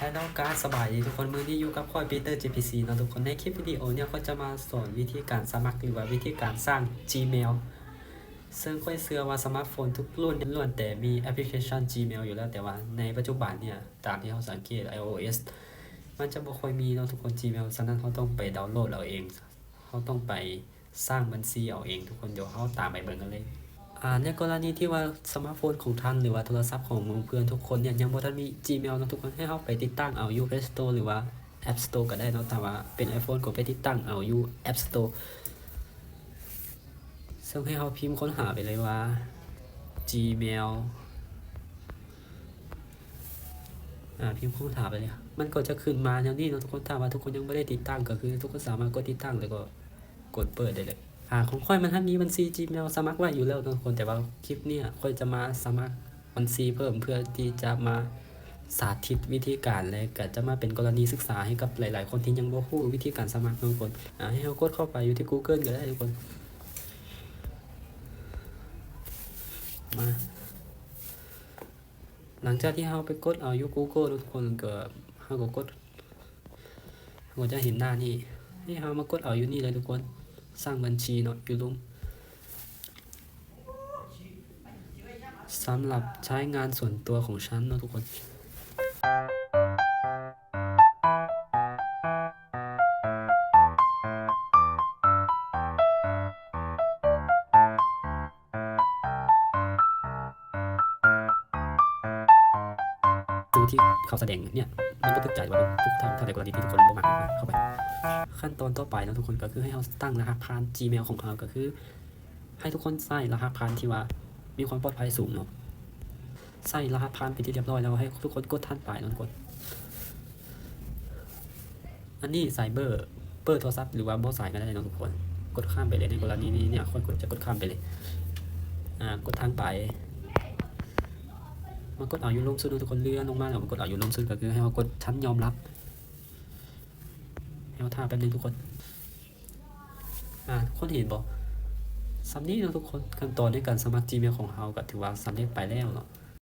ຮາຍໂລກາ ສະບາຍດີທຸກຄົນ, ມື້ນີ້ຢູ່ກັບຂ້ອຍ ປີເຕີ ເຈ ພີ ຊີ ເນາະທຸກຄົນ. ໃນຄລິບວິດີໂອນີ້ ຂ້ອຍຈະມາສອນວິທີການສະໝັກ ຫຼືວ່າວິທີການສ້າງ Gmail ເຊິ່ງຂ້ອຍເຊື່ອວ່າສະມາດໂຟນທຸກລຸ້ນລ້ວນແຕ່ມີແອັບພລິເຄຊັນ Gmail ຢູ່ແລ້ວ, ແຕ່ວ່າໃນປັດຈຸບັນເນີ້ຍ ຕາມທີ່ເຮົາສັງເກດ iOS ມັນຈະບໍ່ຄ່ອຍມີເນາະທຸກຄົນ Gmail, ສະນັ້ນເຮົາຕ້ອງໄປດາວໂຫຼດເອົາເອງ, ເຮົາຕ້ອງໄປ ສ້າງບັນຊີເອົາເອງທຸກຄົນ. ດຽວເຮົາຕາມໄປເບິ່ງກັນເລີຍ. ອາ ໃນກໍລະນີທີ່ວ່າສະມາດໂຟນຂອງທ່ານ ຫຼືວ່າໂທລະສັບຂອງໝູ່ເພື່ອນທຸກຄົນເນີ້ຍ ຍັງບໍ່ທັນມີ Gmail ເນາະທຸກຄົນ, ໃຫ້ເຮົາໄປຕິດຕັ້ງເອົາຢູ່ Play Store ຫຼືວ່າ App Store ກໍໄດ້ເນາະ. ຖ້າວ່າເປັນ iPhone ກໍໄປຕິດຕັ້ງເອົາຢູ່ App Store ເຊິ່ງໃຫ້ເຮົາພິມຄົ້ນຫາໄປເລີຍວ່າ Gmail ອາ ພິມຄົ້ນຫາໄປເລີຍ, ມັນກໍຈະຂຶ້ນມາແນວນີ້ເນາະທຸກຄົນ. ຖ້າວ່າທຸກຄົນຍັງບໍ່ໄດ້ຕິດຕັ້ງ ກໍຄືທຸກຄົນສາມາດກົດຕິດຕັ້ງ ແລ້ວກໍ ກົດເປີດໄດ້ເລີຍ. ອາ ຂອງຂ້ອຍມັນທັນມີບັນຊີ Gmail ສະໝັກໄວ້ຢູ່ແລ້ວເນາະທຸກຄົນ, ແຕ່ວ່າຄລິບເນີ້ຍຂ້ອຍຈະມາສະໝັກບັນຊີເພີ່ມ ເພື່ອທີ່ຈະມາສາທິດວິທີການ ແລະ ກະຈະມາເປັນກໍລະນີສຶກສາໃຫ້ກັບຫຼາຍໆຄົນທີ່ຍັງບໍ່ຮູ້ວິທີການສະໝັກເນາະທຸກຄົນ. ອາ ໃຫ້ເຮົາກົດເຂົ້າໄປຢູ່ທີ່ Google ກໍໄດ້ທຸກຄົນ. ມາ ຫຼັງຈາກທີ່ເຮົາໄປກົດເອົາຢູ່ Google ເນາະທຸກຄົນ, ກໍ ເຮົາກໍກົດ ເຮົາກໍຈະເຫັນໜ້ານີ້. ໃຫ້ເຮົາມາກົດເອົາຢູ່ນີ້ເລີຍທຸກຄົນ, ສ້າງບັນຊີເນາະ, ຢູ່ລຸ່ມ ສຳລັບໃຊ້ງານສ່ວນຕົວຂອງສັນເນາະທຸກຄົນ. ໂຕທີ່ເຂົາສະແດງເນີ້ຍ ມັນບໍ່ຖືກໃຈ ຫຼືວ່າມັນຖືກທາງ ຖ້າໃນກໍລະນີທີ່ທຸກຄົນບໍ່ມັກ ເຂົ້າໄປ. ຂັ້ນຕອນຕໍ່ໄປເນາະທຸກຄົນ ກໍຄືໃຫ້ເຮົາຕັ້ງລະຫັດຜ່ານ Gmail ຂອງເຮົາ, ກໍຄືໃຫ້ທຸກຄົນໃສ່ລະຫັດຜ່ານທີ່ວ່າມີຄວາມປອດໄພສູງເນາະ. ໃສ່ລະຫັດຜ່ານເປັນທີ່ລຽບຮ້ອຍແລ້ວ ໃຫ້ທຸກຄົນກົດຖັດໄປເນາະທຸກຄົນ. ອັນນີ້ໃສ່ເບີ ເບີໂທລະສັບ ຫຼືວ່າບໍ່ໃສ່ກໍໄດ້ເນາະທຸກຄົນ. ກົດຂ້າມໄປເລີຍ, ໃນກໍລະນີນີ້ເນຍ ຂ້ອຍກົດ ຈະກົດຂ້າມໄປເລີຍ. ອາ ກົດທາງໄປ ມາກົດເອົາຢູ່ລຸ່ມສຸດເນາະທຸກຄົນ, ເລື່ອນລົງມາແລ້ວມາກົດເອົາຢູ່ລຸ່ມສຸດ ກໍຄືໃຫ້ເຮົາກົດສັນຍອມຮັບ. ໃຫ້ເຮົາຖ້າແປັບໜຶ່ງທຸກຄົນ. ອາ ທຸກຄົນເຫັນບໍ່? ສ່ຳນີ້ເນາະທຸກຄົນ, ຂັ້ນຕອນໃນການສະໝັກ Gmail ຂອງເຮົາກໍຖືວ່າສຳເລັດໄປແລ້ວເນາະ.